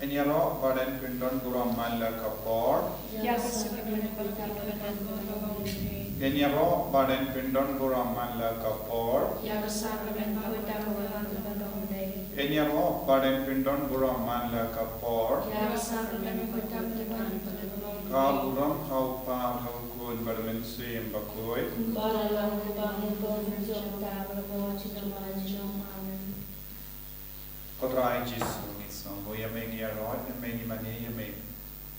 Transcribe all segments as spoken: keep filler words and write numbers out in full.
Ngin ïaroh ba ngin pyndon burom man la ka por. Ïa ka sakramen ka por. Ngin ïaroh ba ngin pyndon burom man la ka por. Ïa ka sakramen ka por. Ngin ïaroh ba ngin pyndon burom man la ka por. Ïa ka sakramen ka por. Ka burom ha u Kpa, ha u Khun bad ha u Mynsiem Bakhuid. Kumba la long, kumba ngi pom, jong ta, ba la bor, jong ta, jong ta. Amen. Ko Trai Jisu, ngi sngewnguh ïa me, ngi ïaroh ïa me, ngi mane ïa me.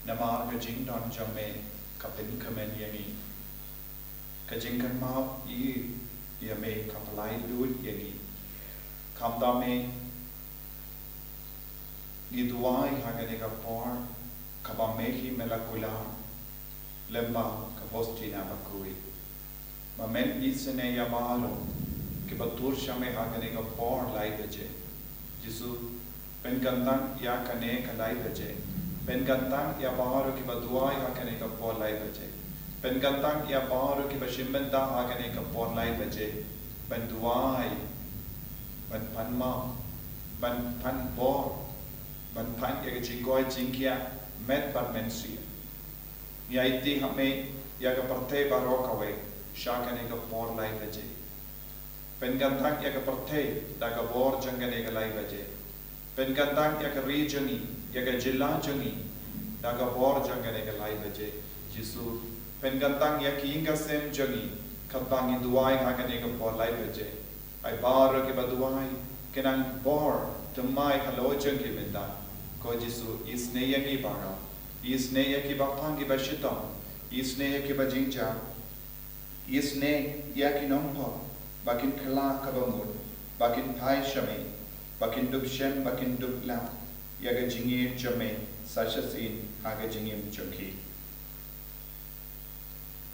Namar ka jingdon jong me ka pynkmen ïa ngi. Ka jingkynmaw ïa me ka pynlait lut ïa ngi. Khamtam me, ngi duwai ha kane ka por kaba me hi me la kular lyngba ka Hostina Bakhuid. Ba men isynei ïa baroh kiba tur sha me ha kane ka por lai baje. Jisu, pynkyntang ïa kane ka lai baje. Pynkyntang ïa baroh kiba duwai ha kane ka por lai baje. Pynkyntang ïa baroh kiba shim bynta ha kane ka por lai baje. Ban duwai, ban pan map, ban pan bor, ban pan ïa ka jingkoit jingkhiah met bad mynsiem. Ngi aiti ha me ïa ka pyrthei baroh kawei sha kane ka por lai baje. Pynkyntang ïa ka pyrthei da ka bor jong kane ka lai baje. Pynkyntang ïa ka ri jong ngi, ïa ka jylla jong ngi da ka bor jong kane ka lai baje. Jisu, pynkyntang ïa ki ïing ka sem jong ngi katba ngi duwai ha kane ka por lai baje. Ai baroh kiba duwai, ki nang bor thymmai halor jong ki bynta. Ko Jisu, isynei ïa ngi baroh. Isynei ïa kiba pang kiba shitom. Isynei ïa kiba jingjia. Isynei ïa ki nongpop ba kin kylla kaba mut, ba kin phai sha me, ba kin dup shem, ba kin dup lap ïa ka jingïeit jong me sa shisien ha ka jingim jong ki.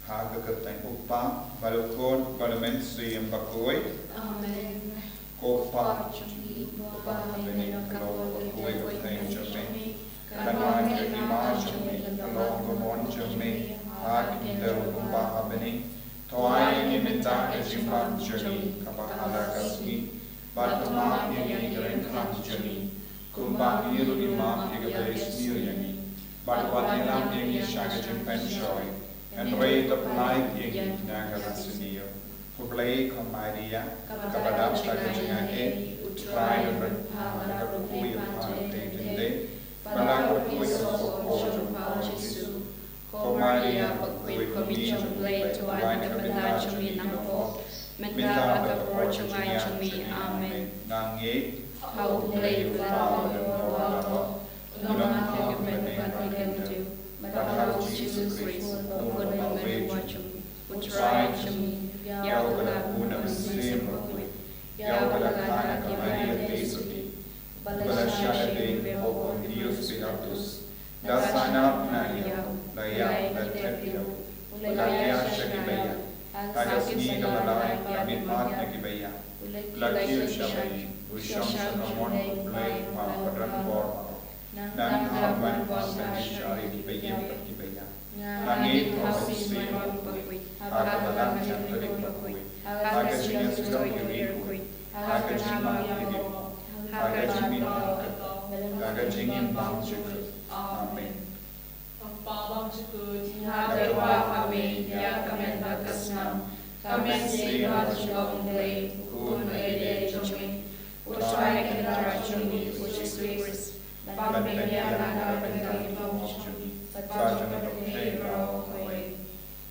Ha ka kyrteng U Kpa, bad U Khun, bad U Mynsiem Bakhuid. Amen. Ko Kpa jong ngi uba ha bneng, ka long bakhuid ka kyrteng jong me. Kan wan ka hima jong me, kan long ka mon jong me ha ka khyndew kumba ha bneng. To ai ïa ngi mynta ka jingbam jong ngi kaba ha la ka sngi. Bad to map ïa ngi ki ryngkat jong ngi, kumba ngi ruh ngi map ïa kiba isniew ïa ngi. Bad wat ïalam ïa ngi sha ka jingpynshoi, hynrei to pyllait ïa ngi na ka laisniew. Khublei ko Maria, kaba dap da ka jingaiei, U Trai u don bad ka kyrkhu ïa pha ha pdeng kyndai, bad ka kyrkhu ïa ka mei jong pha U Jisu. Ko Maria bakhuid, ko Mei jong U Blei, to ai ka bynta jong ngi na ka pop, mynta bad ka por jong ka jingïap jong ngi. Amen. Nga ngeit ha U Blei U Kpa uba don bor baroh, U Nongpynim bad U Khun bad U Jisu Khrist, U Khun uba wei jong ngi, U Trai jong ngi, ïa uba la bun ha U Mynsiem Bakhuid, ïa uba la kha na ka Maria Theisotti, uba la shah da beiñ hapoh u Pontius Pilatus, la sahnarphna ïa u, la ïap, la thep ïa u, u la ïaid sha kiba ïap, ha ka sngi kaba lai u la mihpat na kiba ïap, u la kiew sha bneng, u shong sha ka mon U Blei U Kpa uba don bor baroh. Nangta un wan ban judge ïa kiba im bad kiba ïap. Nga ngeit ha U Mynsiem Bakhuid, ha ka Balang Katholik bakhuid, ha ka jingïasyrdoh ïa ki riewkhuid, khuid, ha ka jingmap ïa ki, ha ka jingmihpat, ha ka jingim bymjukut. Amen. Ko Kpa bymjukut, nga duwai ha me ïa ka met bad ka snam, ka mynsiem bymjukut U Blei, U Khun uba ïeit jong me, U Trai kynrad jong ngi U Jisu Khrist, ban pynbiang na ka bynta ki mok jong ngi bad jong ka pyrthei baroh kawei.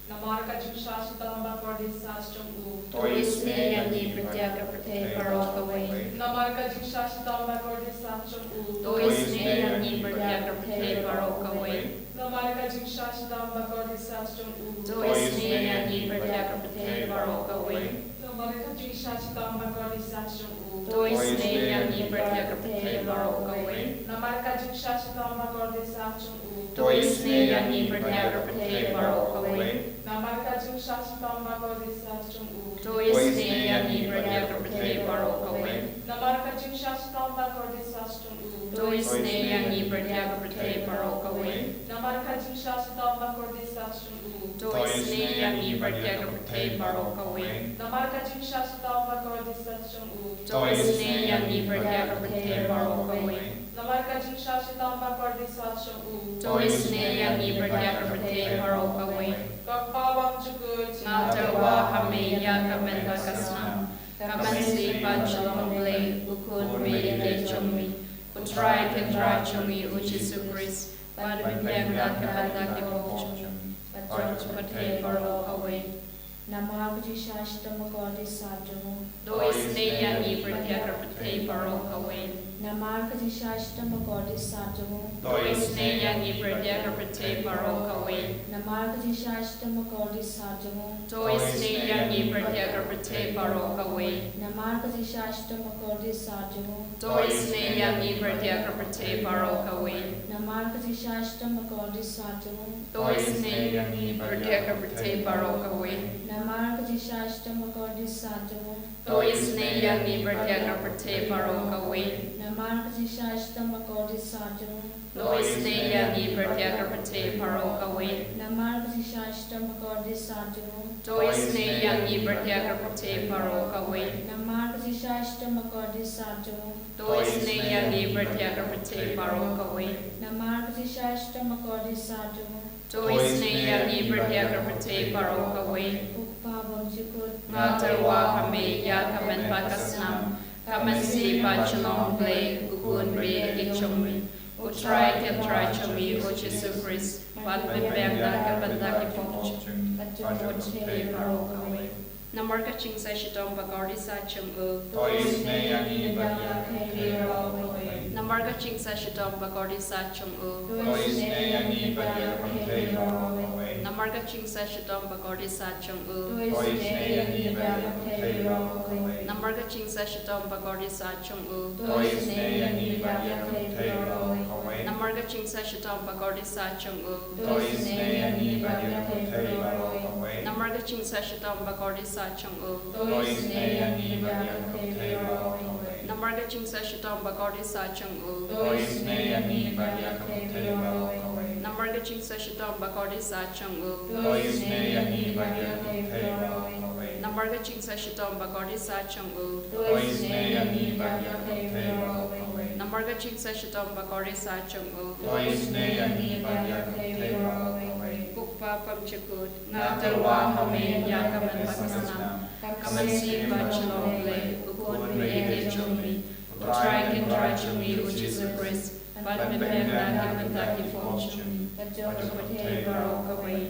Namar ka jingshah shitom bad ka kordit sah jong u, to isynei ïa ngi bad ïa ka pyrthei baroh kawei. Namar ka jingshah shitom bad ka kordit sah jong u, to isynei ïa ngi bad ïa ka pyrthei baroh kawei. Namar ka jingshah shitom bad ka kordit sah jong u, to isynei ïa ngi bad ïa ka pyrthei baroh kawei. Namar ka jingshah shitom bad ka kordit sah jong u, to isynei ïa ngi bad ïa ka pyrthei baroh kawei. Namar ka jingshah shitom bad ka kordit sah jong u, to isynei ïa ngi bad ïa ka pyrthei baroh kawei. Namar ka jingshah shitom bad ka kordit sah jong u, to isynei ïa ngi bad ïa ka pyrthei baroh kawei. Namar ka jingshah shitom bad ka kordit sah jong u, to isynei ïa ngi bad ïa ka pyrthei baroh kawei. Namar ka jingshah shitom bad ka kordit sah jong u, to isynei ïa ngi bad ïa ka pyrthei baroh kawei. Namar ka jingshah shitom bad ka kordit sah jong u, to isynei ïa ngi bad ïa ka pyrthei baroh kawei. Namar ka jingshah shitom bakordit sat jong u. To isynei ïa ngi bad ïa ka pyrthei baroh kawei. Ko Kpa Bymjukut. Nga tyrwa ha me ïa ka bynta ka snam. Ka mynsiem bad jong U Blei, U Khun baieit jong me, U Trai Kynrad jong ngi U Jisu Khrist, ban pynbiang da ka bynta ki pop jong ngi bad jong ka pyrthei baroh kawei. Namar ka jingshah shitom bakordit sat jong u. To isynei ïa ngi bad ïa ka pyrthei baroh kawei. Namar ka jingshah shitom bakordit sat jong u. To isynei ïa ngi bad ïa ka pyrthei baroh kawei. Namar ka jingshah shitom bakordit sat jong u. To isynei ïa ngi bad ïa ka pyrthei baroh kawei. Namar ka jingshah shitom bakordit sat jong u. To isynei ïa ngi bad ïa ka pyrthei baroh kawei. Namar ka jingshah shitom bakordit sat jong u. To isynei ïa ngi bad ïa ka pyrthei baroh kawei. Namar ka jingshah shitom bakordit sat jong u. To isynei ïa ngi bad ïa ka pyrthei baroh kawei. Namar ka jingshah shitom bakordit sat jong u. To isynei ïa ngi bad ïa ka pyrthei baroh kawei. Namar ka jingshah shitom bakordit sat jong u. To isynei ïa ngi bad ïa ka pyrthei baroh kawei. Namar ka jingshah shitom bakordit sat jong u. To isynei ïa ngi bad ïa ka pyrthei baroh kawei. Namar ka jingshah shitom bakordit sat jong u. To isynei ïa ngi bad ïa ka pyrthei baroh kawei. Ko Kpa Bymjukut. Nga tyrwa ha me ïa ka bynta ka snam. Ka mynsiem bad jong U Blei, U Khun baieit jong me, U Trai Kynrad jong me U Jisu Khrist, ban pynbiang da ka bynta ki pop jong ngi bad jong ka pyrthei baroh kawei. Namar ka jingshah shitom bakordit sat jong u. To isynei ïa ngi bad ïa ka pyrthei baroh kawei. Namar ka jingshah shitom bakordit sat jong u. To isynei ïa ngi bad ïa ka pyrthei baroh kawei. Namar ka jingshah shitom bakordit sat jong u. To isynei ïa ngi bad ïa ka pyrthei baroh kawei. Namar ka jingshah shitom bakordit sat jong u. To isynei ïa ngi bad ïa ka pyrthei baroh kawei. Namar ka jingshah shitom bakordit sat jong u. To isynei ïa ngi bad ïa ka pyrthei baroh kawei. Namar ka jingshah shitom bakordit sat jong u. To isynei ïa ngi bad ïa ka pyrthei baroh kawei. Namar ka jingshah shitom bakordit sat jong u. To isynei ïa ngi bad ïa ka pyrthei baroh kawei. Namar ka jingshah shitom bakordit sat jong u. To isynei ïa ngi bad ïa ka pyrthei baroh kawei. Namar ka jingshah shitom bakordit sat jong u. To isynei ïa ngi bad ïa ka pyrthei baroh kawei. Namar ka jingshah shitom bakordit sat jong u. To isynei ïa ngi bad ïa ka pyrthei baroh kawei. Ko Kpa Bymjukut. Nga tyrwa ha me ïa ka bynta ka snam. Ka mynsiem bad jong U Blei, U Khun baieit jong me, U Trai Kynrad jong me U Jisu Khrist, ban pynbiang da ka bynta ki pop jong ngi bad jong ka pyrthei baroh kawei.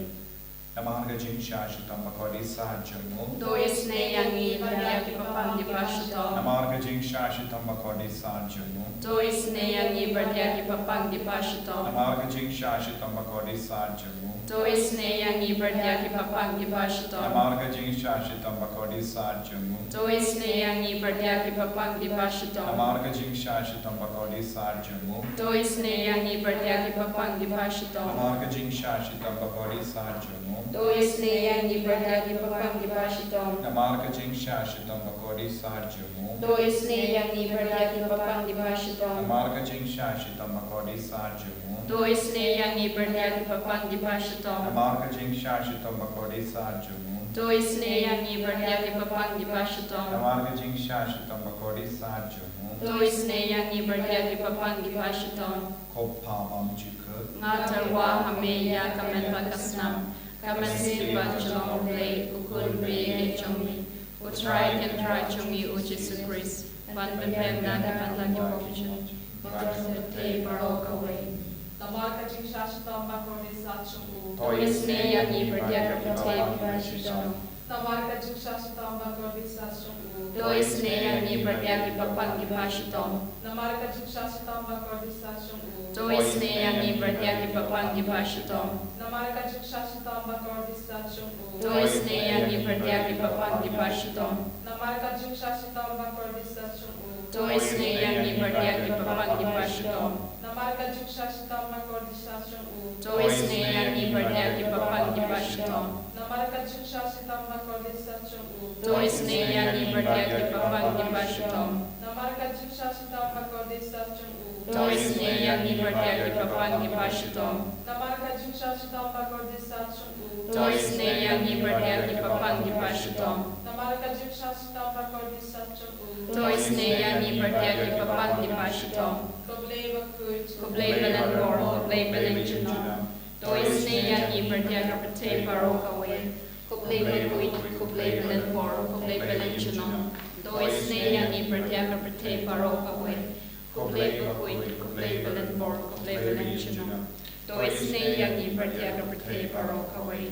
Namar ka jingshah shitom bakordit sat jong u. To isynei ïa ngi bad ïa ki paidbah ki bashitom. Namar ka jingshah shitom bakordit sat jong u. To isynei ïa ngi bad ïa ki paidbah ki bashitom. Namar ka jingshah shitom bakordit sat jong u. To isynei ïa ngi bad ïa ki paidbah ki bashitom. Namar ka jingshah shitom bakordit sat jong u. To isynei ïa ngi bad ïa ki paidbah ki bashitom. Namar ka jingshah shitom bakordit sat jong u. To isynei ïa ngi bad ïa ki paidbah ki bashitom. Namar ka jingshah shitom bakordit sat jong u. To isynei ïa ngi bad ïa ki paidbah ki bashitom. Namar ka jingshah shitom bakordit sat jong u. To isynei ïa ngi bad ïa ki paidbah ki bashitom. Namar ka jingshah shitom bakordit sat jong u. To isynei ïa ngi bad ïa ki paidbah ki bashitom. Namar ka jingshah shitom bakordit sat jong u. To isynei ïa ngi bad ïa ki paidbah ki bashitom. Namar ka jingshah shitom bakordit sat jong u. To isynei ïa ngi bad ïa ki paidbah ki bashitom. Ko Kpa Bymjukut. Nga tyrwa ha me ïa ka bynta ka snam. Ka mynsiem bad jong U Blei, U Khun baieit jong me, U Trai Kynrad jong me U Jisu Khrist, ban pynbiang da ka bynta ki pop jong ngi bad jong ka pyrthei baroh kawei. Namar ka jingshah shitom bakordit sat jong u. To isynei ïa ngi bad ïa ka pyrthei bashitom. Namar ka jingshah shitom bakordit sat jong u. To isynei ïa ngi bad ïa ki paidbah ki bashitom. Namar ka jingshah shitom bakordit sat jong u. To isynei ïa ngi bad ïa ki paidbah ki bashitom. Namar ka jingshah shitom bakordit sat jong u. To isynei ïa ngi bad ïa ki paidbah ki bashitom. Namar ka jingshah shitom bakordit sat jong u. To isynei ïa ngi bad ïa ki paidbah ki bashitom. Namar ka jingshah shitom bakordit sat jong u. To isynei ïa ngi bad ïa ki paidbah ki bashitom. Namar ka jingshah shitom bakordit sat jong u. To isynei ïa ngi bad ïa ki paidbah ki bashitom. Namar ka jingshah shitom bakordit sat jong u. To isynei ïa ngi bad ïa ki paidbah ki bashitom. Namar ka jingshah Shitom ba kordit sat jong u. To isynei ïa ngi bad ïa ki paidbah ki ba shitom. Namar ka jingshah shitom ba kordit sat jong u. To isynei ïa ngi bad ïa ki paidbah ki ba shitom. Ko Blei bakhuid. Ko Blei ba lyngkor, ko Blei ba lyngjunom. To isynei ïa ngi bad ïa ka pyrthei baroh kawei. Ko Blei bakhuid, ko Blei ba lyngkor, ko Blei ba lyngjunom. To isynei ïa ngi bad ïa ka pyrthei baroh kawei. Ko Blei bakhuid, ko Blei ba lyngkor, ko Blei ba lyngjunom. To isynei ïa ngi bad ïa ka pyrthei baroh kawei.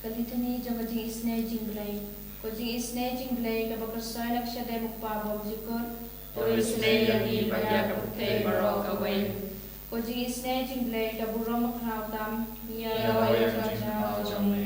Ka Litany jong ka jingisynei jong u Blei. Ko jingisynei jong u Blei kaba kyrshoi na ka shadem u Kpa bymjukut. To isynei ïa ngi bad ïa ka pyrthei baroh kawei. Ko jingisynei jong u Blei ka burom bakhraw tam. Ïa la ïa ka jingpynpaw jong me.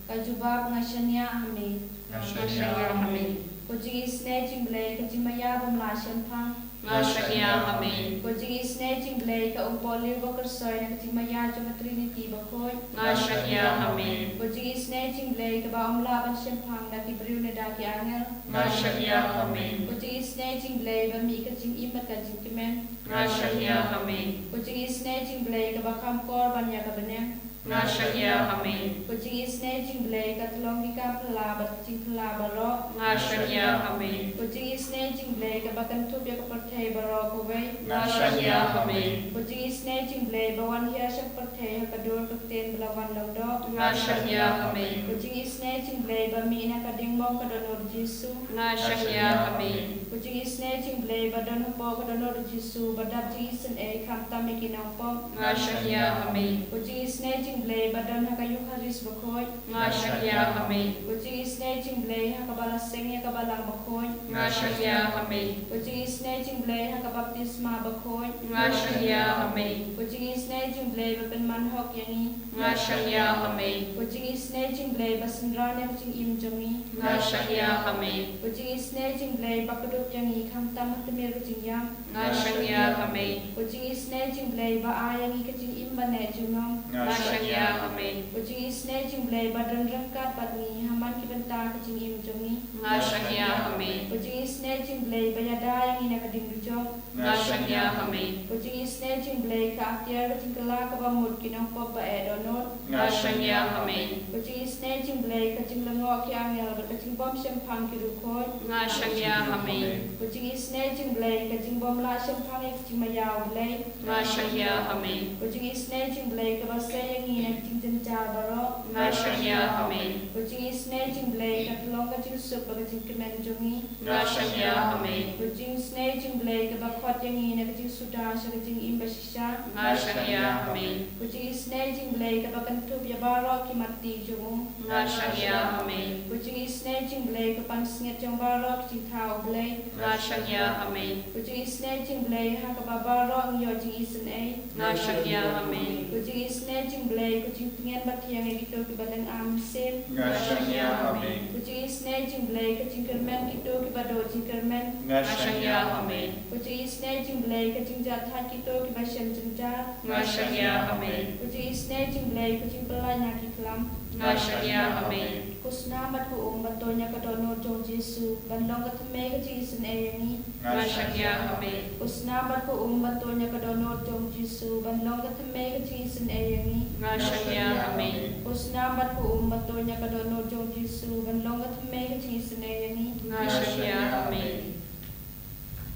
Ka jubab: Nga shaniah ha me. Nga shaniah ha me. Ko jingisynei jong u Blei ka jingmaïa bym lah shemphang. Nga shaniah ha me. Ko jingisynei jong u Blei ka umpohliew ba kyrshoi na ka jingmaïa jong ka Trinity bakhuid. Nga shaniah ha me. Ko jingisynei jong u Blei kaba ym lah ban shemphang da ki briew ne da ki angel. Nga shaniah ha me. Ko jingisynei jong u Blei ba mih ka jingim bad ka jingkmen. Nga shaniah ha me. Ko jingisynei jong u Blei kaba kham kor ban ïa ka bneng. Nga shaniah ha me. Ko jingisynei jong u Blei ka tyllong ki kam phylla bad ka jingphylla baroh. Nga shaniah ha me. Ko jingisynei jong u Blei kaba kynthup ïa ka pyrthei baroh kawei. Nga shaniah ha me. Ko jingisynei jong u Blei ba wan hiar sha ka pyrthei ha ka dur ka ktien ba la wan long doh. Nga shaniah ha me. Ko jingisynei jong u Blei ba mih na ka diengmong ka dohnud u Jisu. Nga shaniah ha me. Ko jingisynei jong u Blei ba don hapoh ka dohnud u Jisu ba dap jingisynei khamtam ïa ki nongpop. Nga shaniah ha me. Ko jingisynei jong u Blei ba don ha ka Eukharist bakhuid. Nga shaniah ha me. Ko jingisynei jong u Blei ha kaba la seng ïa ka Balang bakhuid. Nga shaniah ha me. Ko jingisynei jong u Blei ha ka baptisma bakhuid. Nga shaniah ha me. Ko jingisynei jong u Blei ba pynman hok ïa ngi. Nga shaniah ha me. Ko jingisynei jong u Blei ba synran ïa ka jingim jong ngi. Nga shaniah ha me. Ko jingisynei jong u Blei ba kdup ïa ngi khamtam ha tmier ka jingïap. Nga shaniah ha me. Ko jingisynei jong u Blei ba ai ïa ngi ka jingim ba neh junom. Nga shaniah ha me. Ko jingisynei jong u Blei ba don ryngkat bad ngi ha man ki bynta ka jingim jong ngi. Nga shaniah ha me. Ko jingisynei jong u Blei ba ïada ïa ngi na ka ding dujok. Nga shaniah ha me. Ko jingisynei jong u Blei ka atiar ka jingkylla kaba mut ki nongpop ba eh dohnud. Nga shaniah ha me. Ko jingisynei jong u Blei ka jinglyngngoh ki angel bad ka jingbym shemphang ki riewkhuid. Nga shaniah ha me. Ko jingisynei jong u Blei ka jingbym lah shemphang ïa ka jingmaïa u Blei. Nga shaniah ha me. Ko jingisynei jong u Blei kaba sei ïa ngi na ki jingjynjar baroh. Nga shaniah ha me. Ko jingisynei jong u Blei ka tyllong ka jingsuk bad ka jingkmen jong ngi. Nga shaniah ha me. Ko jingisynei jong u Blei kaba khot ïa ngi na ka jingsuda sha ka jingim ba shisha. Nga shaniah ha me. Ko jingisynei jong u Blei kaba kynthup ïa baroh ki mat tih jong u. Nga shaniah ha me. Ko jingisynei jong u Blei ka pansngiat jong baroh ki jingthaw u Blei. Nga shaniah ha me. Ko jingisynei jong u Blei ha kaba baroh ngi ïoh jingisynei. Nga shaniah ha me. Ko jingisynei jong u Blei ka jingtngen ba thiang ïa kito kiba lyngam mynsiem. Nga shaniah ha me. Ko jingisynei jong u Blei ka jingkyrmen kito kiba duh jingkyrmen. Nga shaniah ha me. Ko jingisynei jong u Blei ka jingjahthait kito kiba shem jynjar. Nga shaniah ha me. Ko jingisynei jong u Blei ka jingpyllait na ki khlam. Nga shaniah ha me. Ko snam bad ko um ban to ïa ka dohnud jong u Jisu ban long ka thymmei ka jingisynei ïa ngi. Nga shaniah ha me. Ko snam bad ko um ban to ïa ka dohnud jong u Jisu ban long ka thymmei ka jingisynei ïa ngi. Nga shaniah ha me. Ko snam bad ko um ban to ïa ka dohnud jong u Jisu ban long ka thymmei ka jingisynei ïa ngi. Nga shaniah ha me.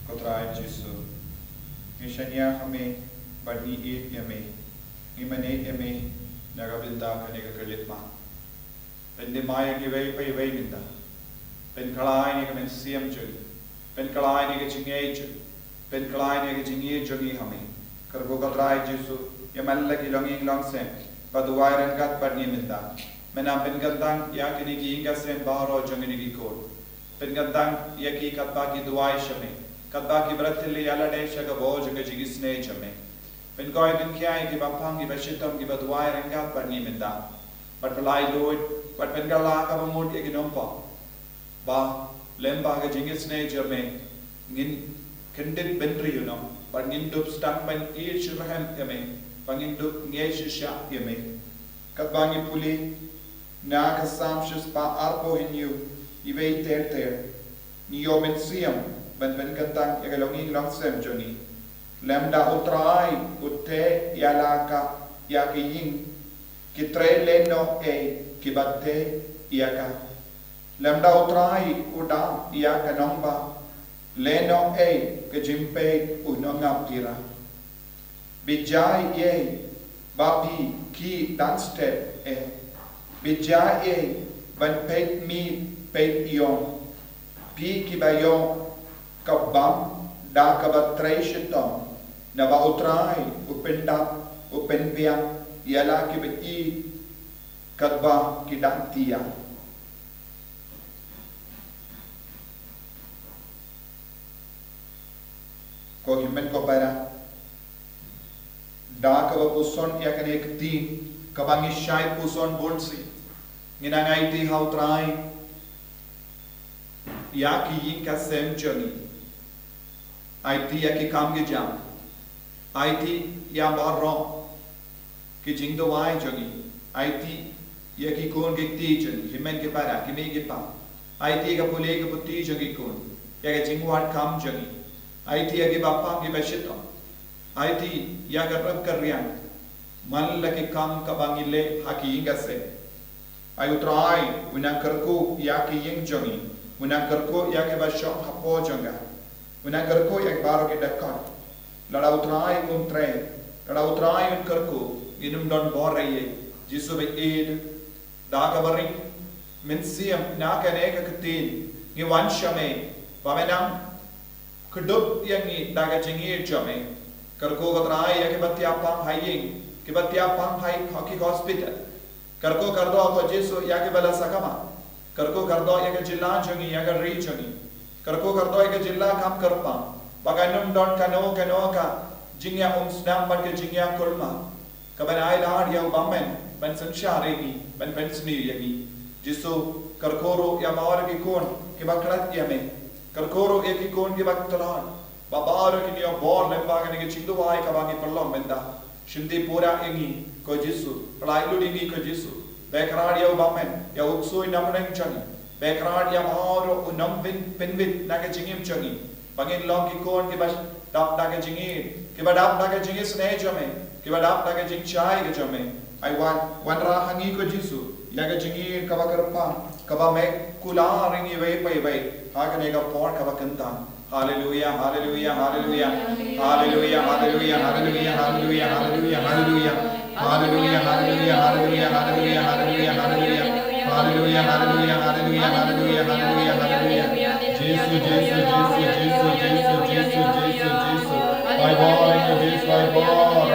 Ko Trai Jisu, ngi shaniah ha me bad ngi ïeit ïa me. Ngi mane ïa me na ka bynta kane ka khyllipmat. Pyndem ïa ngi iwei pa iwei mynta. Pynkhlaiñ ïa ka mynsiem jong ngi. Pynkhlaiñ ïa ka jingngeit jong ngi. Pynkhlaiñ ïa ka jingïeit jong ngi ha me. Kyrkhu ko Trai Jisu, ïa man la ki longïing longsem ba duwai ryngkat bad ngi mynta. Mynta pynkyntang ïa kine ki ïing ki sem baroh jong kine ki khun. Pynkyntang ïa ki katba ki duwai sha me, katba ki bret thylliej ïa lade sha ka bor jong ka jingisynei jong me. Pynkhiah, pynkhiah ïa kiba phang, kiba shitom, kiba duwai ryngkat bad ngi mynta. Bad pyllait luid, bad pynkylla kaba mut ïa ki nongpop, ba lem bad ka jingisynei jong me ngin kyndit bynriew noh, bad ngin dup sdang ban ïeit shitrhem ïa me, ba ngin dup ngeit shisha ïa me. Katba ngi pule na ka Salm shispah arphew hynñiew, iwei ter ter, ngi ïoh mynsiem ban pynkyntang ïa ka longïing longsem jong ngi. Lymda u Trai u teh ïa la ka, ïa ka ïing Ki trei lehnohei kiba tei ïa ka. Lymda U Trai u dap ïa ka nongbah, lehnohei ka jingpeit u nongap ira. Bijai ei ba phi ki dang step eh. Bijai ei ban peit miet peit ïong. Phi kiba ïoh ka bam da kaba trei shitom, naba U Trai u pyndap u pynbiang ïa la kiba ïeit katba ki dang tia. Ko hynmen ko para, da kaba puson ïa kane ka ktien kaba ngi shait puson bun sien, ngi nang aiti ha U Trai ïa ki ïing ka sem jong ngi. Aiti ïa ki kam ki jam. Aiti ïa baroh ki jingduwai jong ngi. Aiti ïa ki khun ki kti jong ngi, hynmen ki para, ki mei ki pa. Aiti ïa ka pule ka puthi jong ki khun, ïa ka jingwad kam jong ngi. Aiti ïa kiba pang kiba shitom. Aiti ïa ka rep ka riang man la ki kam kaba ngi leh ha ki ïing ka sem. Ai U Trai, u nang kyrkhu ïa ki ïing jong ngi, u nang kyrkhu ïa kiba shong hapoh jong ka, u nang kyrkhu ïa ki baroh ki dkhot. Lada U Trai um trei, lada U Trai um kyrkhu, ngin ym don bor ei ei. Jisu ba ïeit, da kaba ring mynsiem na kane ka ktien ngi wan sha me, ba me nang kdup ïa ngi da ka jingïeit jong me. Kyrkhu ko Trai ïa kiba thiah pang ha ïing, kiba thiah pang ha ki hospital. Kyrkhu kyrdoh ko Jisu ïa kiba la sakma. Kyrkhu kyrdoh ïa ka jylla jong ngi, ïa ka ri jong ngi. Kyrkhu kyrdoh ïa ka jylla kam kyrpang, ba kan ym don kano kano ka jingïaumsnam bad ka jingïakulmar kaban ailad ïa u bymmen ban synshar ïa ngi, ban pynsniew ïa ngi. Jisu, kyrkhu ruh ïa baroh ki khun kiba klet ïa me. Kyrkhu ruh ïa ki khun kiba tlot, ba baroh kin ïoh bor lyngba kane ka jingduwai kaba ngi pynlong mynta. Shim dei pura ïa ngi ko Jisu, pynlait lut ïa ngi ko Jisu. Bakhraw ïa u bymmen, ïa u ksuid na pdeng jong ngi. Bakhraw ïa baroh u nongpynbit na ka jingim jong ngi. Ba ngin long ki khun kiba dap da ka jingïeit, kiba dap da ka jingisynei jong me, kiba dap da ka jingshai ka jong me. Ai wan, wanrah ha ngi ko Jisu ïa ka jingïeit kaba kyrpang, kaba me kular ïa ngi iwei pa iwei ha kane ka por kaba kynta. Haleluia, haleluia, haleluia. Haleluia, haleluia, haleluia, haleluia, haleluia, haleluia. Haleluia, haleluia, haleluia, haleluia, haleluia, haleluia. Haleluia, haleluia, haleluia, haleluia, haleluia, haleluia. Jisu, Jisu, Jisu. Ai bor ïa ngi Jisu, ai bor.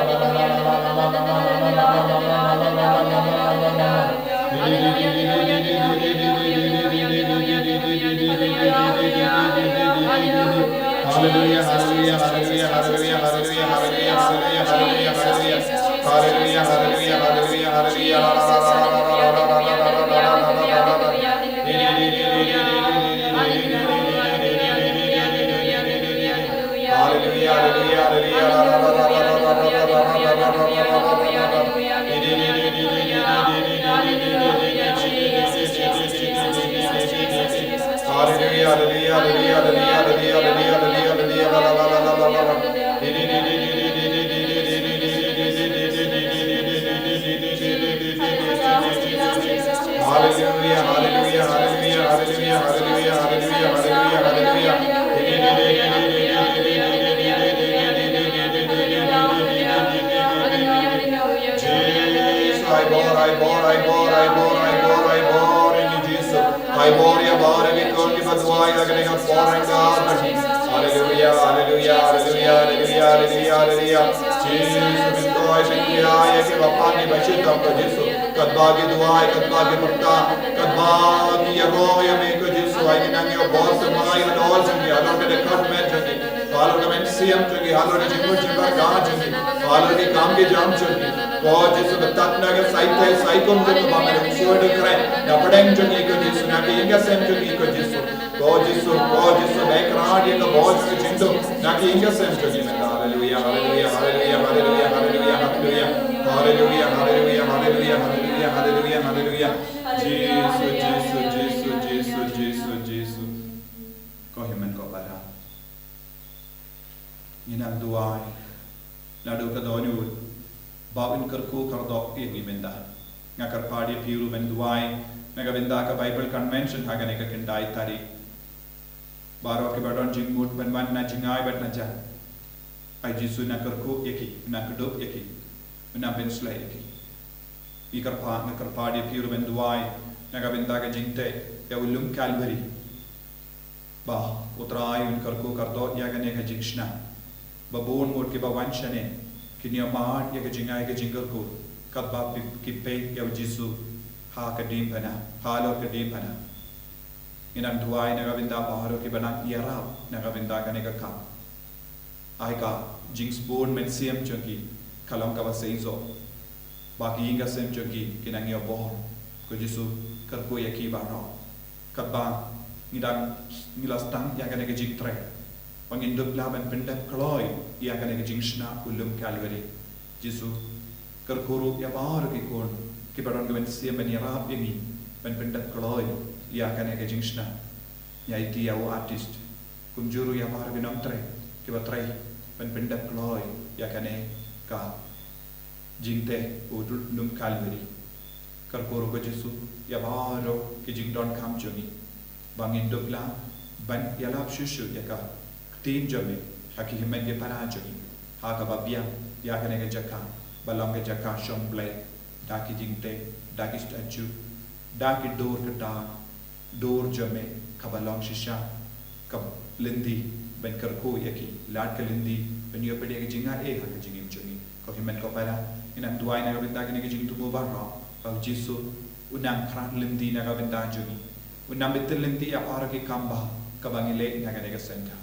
Haleluia, haleluia, haleluia, haleluia, haleluia, haleluia. Haleluia, haleluia, haleluia, haleluia, haleluia, haleluia. Haleluia, haleluia, haleluia, haleluia. Haleluia, haleluia, haleluia, haleluia, haleluia, haleluia. Haleluia, haleluia, haleluia, haleluia, haleluia, haleluia, haleluia, haleluia. Jisu, ai bor, ai bor, ai bor, ai bor, ai bor, ai bor, ïa ngi Jisu. Ai bor ïa baroh ki khun kiba duwai ha kane ka por, ai bor. Haleluia, haleluia, haleluia, haleluia, haleluia, haleluia. Jisu, mynta ai pynkhia ïa kiba pang kiba shitom ko Jisu. Katba ki duwai, katba ki pyrta, katba ki ïaroh ïa me ko Jisu, ai ngi nang ïoh bor thymmai halor jong ki, halor ka dkhot met jong ki, halor ka mynsiem jong ki, halor ka jingmut jingpyrkhat jong ki, halor ki kam ki jam jong ki. Ko Jisu, batat na ka sait thai sait kum jong ka bymmen, shuh da kren na pdeng jong ki ko Jisu, na ki ïing ka sem jong ki ko Jisu. Ko Jisu, ko Jisu, bakhraw ïa ka bor ka jingduk na ki ïing ka sem jong ki. Haleluia, haleluia, haleluia, haleluia, haleluia, haleluia. Haleluia, haleluia, haleluia, haleluia, haleluia, haleluia. Jisu, Jisu, Jisu, Jisu, Jisu, Jisu. Ko hynmen ko para, ngi nang duwai naduh ka dohnud ba un kyrkhu kyrdoh ïa ngi mynta. Nga kyrpad ïa phi ruh ban duwai na ka bynta ka Bible Convention ha kane ka khyndai tarik. Baroh kiba don jingmut ban wan na jingai bad na jan. Ai Jisu, nang kyrkhu ïa ki, nang kdup ïa ki, nang pynshlei ïa ki. Ngi kyrpad, nga kyrpad ïa phi ruh ban duwai na ka bynta ka jingteh ïa u lum Kalbari. Ba U Trai un kyrkhu kyrdoh ïa kane ka jingshna. Ba bun mut kiba wan shane kin ïa mad ïa ka jingai ka jingkyrkhu katba ki peit ïa u Jisu ha ka diengphna, halor ka diengphna. Ngi nang duwai na ka bynta baroh kiba nang ïarap na ka bynta kane ka kam. Ai ka jingsbun mynsiem jong ki ka long kaba seisoh. Ba ki ïing ka sem jong ki ki nang ïoh bor. Ko Jisu, kyrkhu ïa ki baroh. Katba ngi dang, ngi la sdang ïa kane ka jingtrei, ba ngin dup lah ban pyndep kloi ïa kane ka jingshna u lum Kalbari. Jisu, kyrkhu ruh ïa baroh ki khun kiba don ka mynsiem ban ïarap ïa ngi ban pyndep kloi ïa kane ka jingshna. Ngi aiti ïa u artist, kumjuh ruh ïa baroh ki nongtrei kiba trei ban pyndep kloi ïa kane ka jingteh u lum Kalbari. Kyrkhu ruh ko Jisu ïa baroh ki jingdonkam jong ngi, ba ngin dup lah ban ïalap shuh shuh ïa ka ktien jong me ha ki hynmen ki para jong ngi, ha kaba biang ïa kane ka jaka ba long ka jaka shong Blei da ki jingteh, da ki statue, da ki dur kata, dur jong me kaba long shisha ka lynti ban kyrkhu ïa ki, lad ka lynti ban ïoh pdiang ka jingaiei ha ka jingim jong ngi. Ko hynmen ko para, ngi nang duwai na ka bynta kine ki jingthmu baroh, ba u Jisu un nang khrat lynti na ka bynta jong ngi, un nang bynta lynti ïa baroh ki kam ba kaba ngi leh na kane ka seng ka.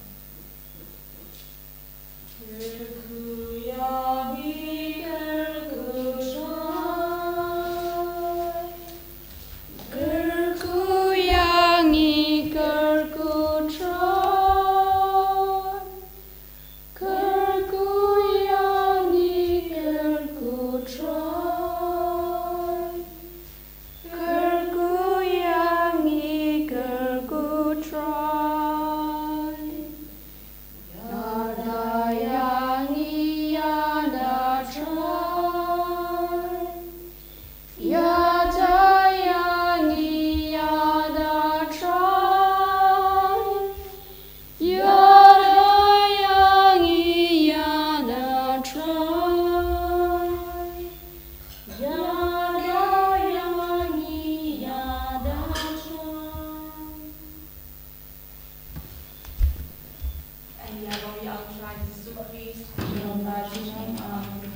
Ai ïa long ïa U Trai Jisu Khrist, ïa U Trai Jisu Khrist.